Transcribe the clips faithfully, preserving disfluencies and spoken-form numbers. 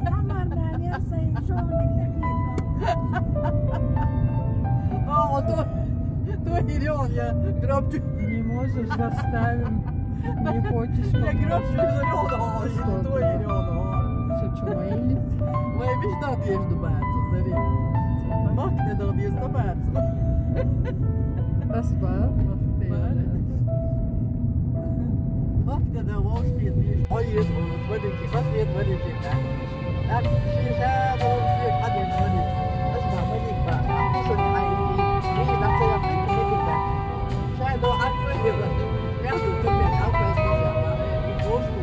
Тамар, да, я свои жёны, как видно. А, вот то, то и Лёня, гробчик. Не можешь, заставим. Не хочешь. Я гробчик Лёна, а, или то и Лёна, а. Всё, чё, мои? Моя мечта, одежду бацу, смотри. Мак не дал, не забацу. Аспа, мак не дал. Мак не дал, вошки, видишь. Ой, есть, вот, смотрите, последний, смотрите, да. Так, шиша, да, вот, свет, один, смотрите. Аспа, смотрите, ба. А кушать, ай, видишь, на целом свете не бывает. Шай, да, а что делать? Я тут, блядь, а, просто, а, и кошку.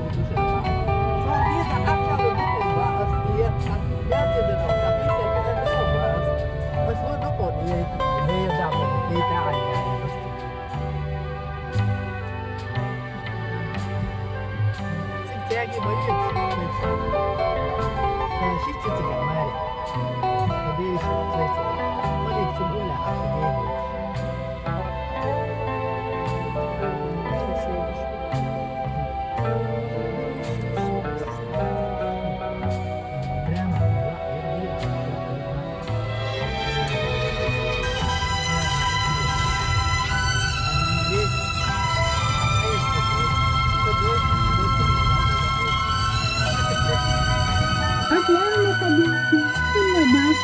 Аслан Мухаммедович, ثم بعد.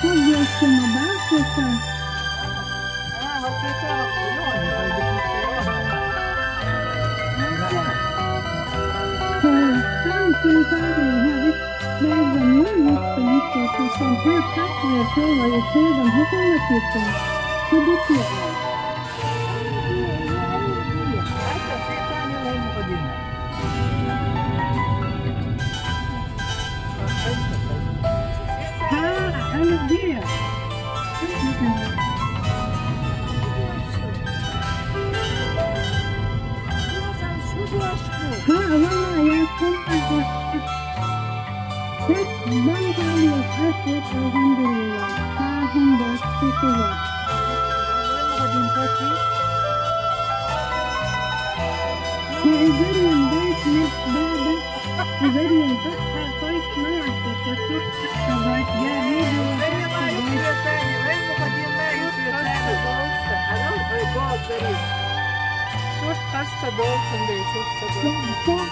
Ходил ثم بعد. ها، أنا كبير. ها، والله يا سلطان. بس بنطلع وأسود، الحمد لله. ها، هم بس في قوة. وإذا البيت مش بعد، إذا البيت ما يعطيك الصوت. Шорт хасса болсун дей, шорт хасса болсун. Кон,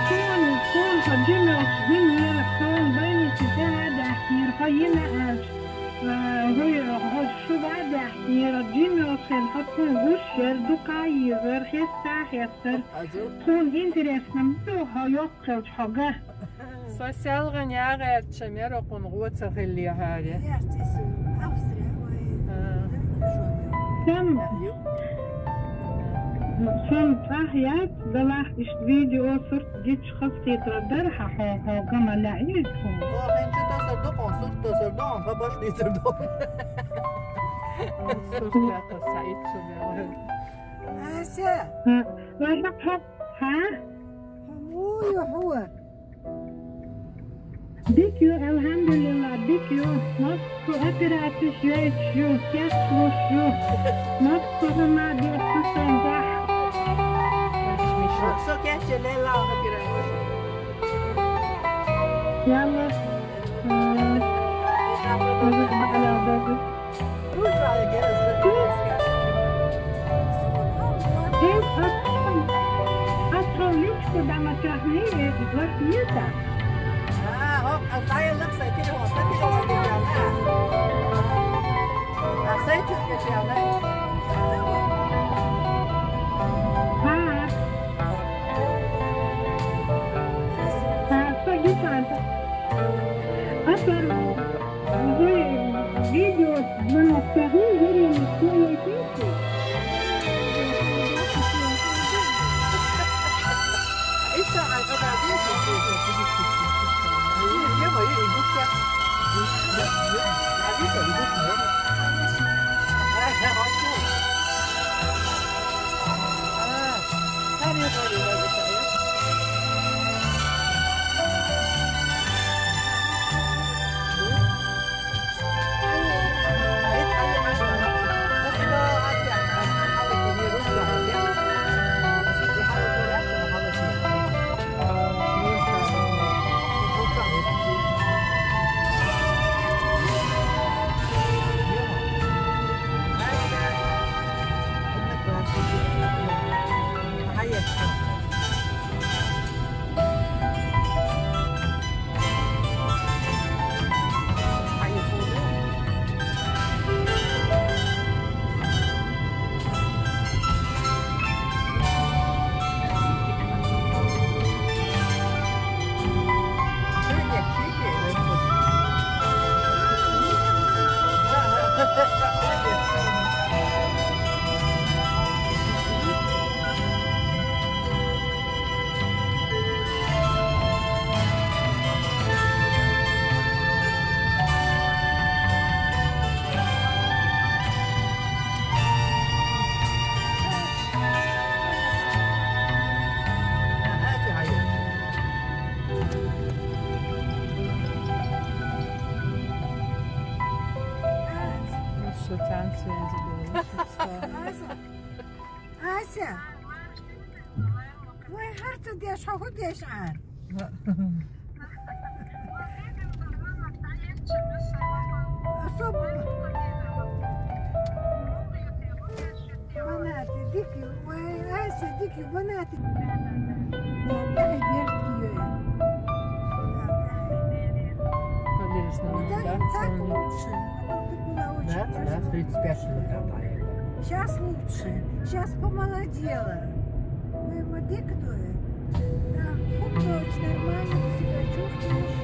кон, кон, ха, жимиос, жимиос, кон, байна, чи, да, да, нир, ха, йина, а, а, гой, а, шу, да, да, нир, жимиос, ха, кон, гуш, ер, дукай, ер, хеста, хестер. Кон, интересно, ну, ха, ёк, хелч, ха, га. Со сялган ягъерча мерокъун гъоца хиллехьари. Сам, сам цӀахь яц, далахь ишт видео сурт дичхъас хитра дархьа хьо, хьо гама лаьийд хьо. Хьо хӀинчу тасар дукъун, сурт тасар дукъун, ха баш дийцар дукъун. Сурт тасар ца ицу мегӀер. Ася. Ха, ва хьо, ха? Хьо муй хьо? Дика ю, алхьамдулиллахӀ, дика ю. Массо операцеш вайча ю, кечлуш ю. Массо хӀума деш ю сайн тӀехь. Со кечъяьлла операцеш. Ялла. М. М. Видео звонок тягни, Вере, не стоит идти. Ся. Ой, гьар ца деш, гьа гьу деш ар. Особо. Банати, дики, ой, Ася, дики, банати. Да, да, да. Да, да, гьеб берт гьиёй. Да, да. Конечно, ну, да, так лучше. А то ты была очень тяжелая. Да, да, с тридцать пятого года. Сейчас лучше. Сейчас помолодела. Ой, ма дик ту. Да, фу, дочь, нормально ты себя чувствуешь?